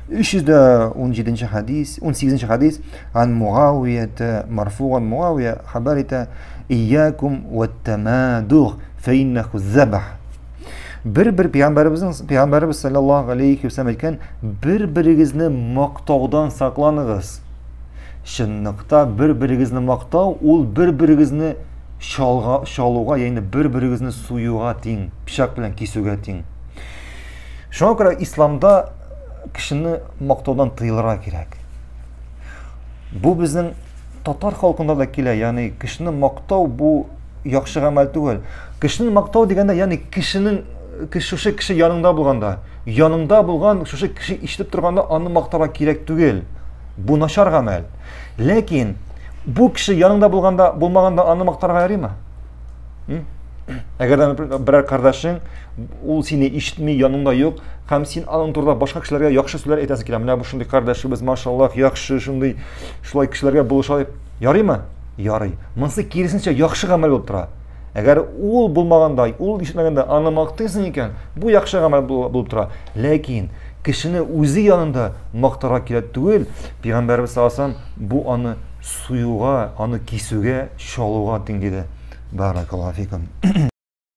317 хадис, 18 хадис, ан Муавията марфуган Муавия хәбәр итә, Иякум ваттамадух фәиннәху забах. Бер-бер пәйгамбәребезнең пәйгамбәребез саллаллаһу алейхи вәсәлләм әйткән, бер-берегезне мактаудан сакланыгыз. Чынлыкта бер-берегезне мактау ул бер-берегезне чалга, чалуга, ягъни бер-берегезне суюга тиң, пычак белән кисүгә тиң. Шуңа күрә исламда кешене мактаудан тыелырга кирәк. Бу безнең татар халкында да килә, ягъни кешене мактау бу яхшы гамәл түгел. Кешене мактау дигәндә, ягъни кешенең шушы кеше яныңда булганда, яныңда булган шушы кеше ишетеп торганда аны мактарга кирәк түгел. Бу начар гамәл. Ләкин бу кеше яныңда булганда, булмаганда аны мактарга ярыймы? Әгәр дә берәр кардәшең ул сине ишетми, яныңда юк, һәм син аның турында башка кешеләргә яхшы сүзләр әйтәсең килә. Менә бу шундый кардәшебез, машаллаһ, яхшы, шундый шулай кешеләргә булыша дип. Ярыймы? Ярый. Монысы киресенчә яхшы гамәл булып тора. Әгәр ул булмаганда, ул ишетмәгәндә аны мактыйсың икән, бу яхшы гамәл булып тора. Ләкин кешене үзе янында мактарга кирәк түгел. Пәйгамбәрбез саллаллаһу алейһи бу аны суюга, аны кисүгә, чалуга тиң диде. Баракаллаһу фикум.